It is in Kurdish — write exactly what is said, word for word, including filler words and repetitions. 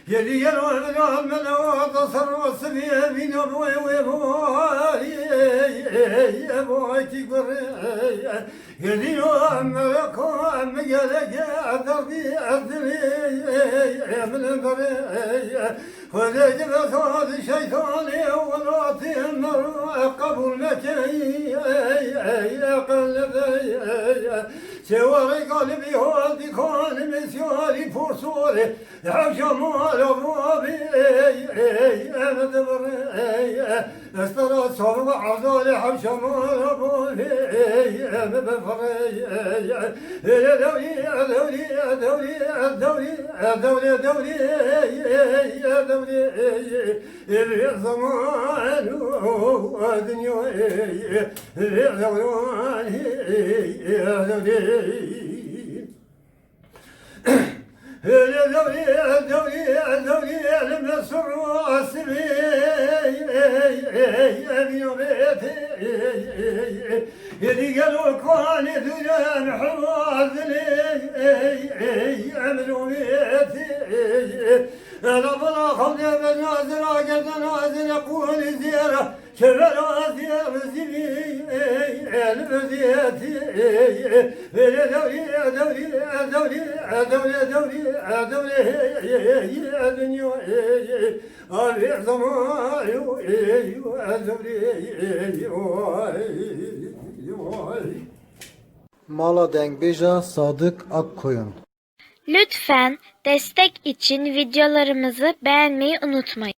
Yedi yer o evran melewa tasarruf sibî evîna boy wê boy, boy ki gurê. Yedi yo em meleko em gelege derdî ez dilê em li berê. Xwedê dibe saz şeytanê welatê me qebûl neke. Qelibê. Çewarê galibî hol dîkan misyarî porsorê. Hewşa mala bavê em dibirê. Estera çav ve erdalê hewşa mala bavê em bifirê. Ê dewrî, dewrî, dewrî, dewrî, dewrî, dewrî, dewrî, dewrî, dewrî, zaman û dinya, dewran, dewrî. Hele dewrî, dewrî, dewrî, li Mesir û Asirî, ey, ey, ey, ey, ey, ey, ey, ey, ey, ey, ey, ey, gelo kanê dûren hewazilê, ey, ey, emrûmiyetî, ey, ey, ela bala xewdê be nazira gede nazire qûlî zêra. Kevera ziyar zîvî, ey, el viziyetî, ey, ey, vêrê dewrî, dewrî, dewrî, dewrê dewrî, dewrê, ey, ey, ey, dinya, ey, ey, avê zemanî, ey, dewrî, ey, vay, vay. Mala dengbêja Sadık Akkoyun. Lütfen destek için videolarımızı beğenmeyi unutmayın.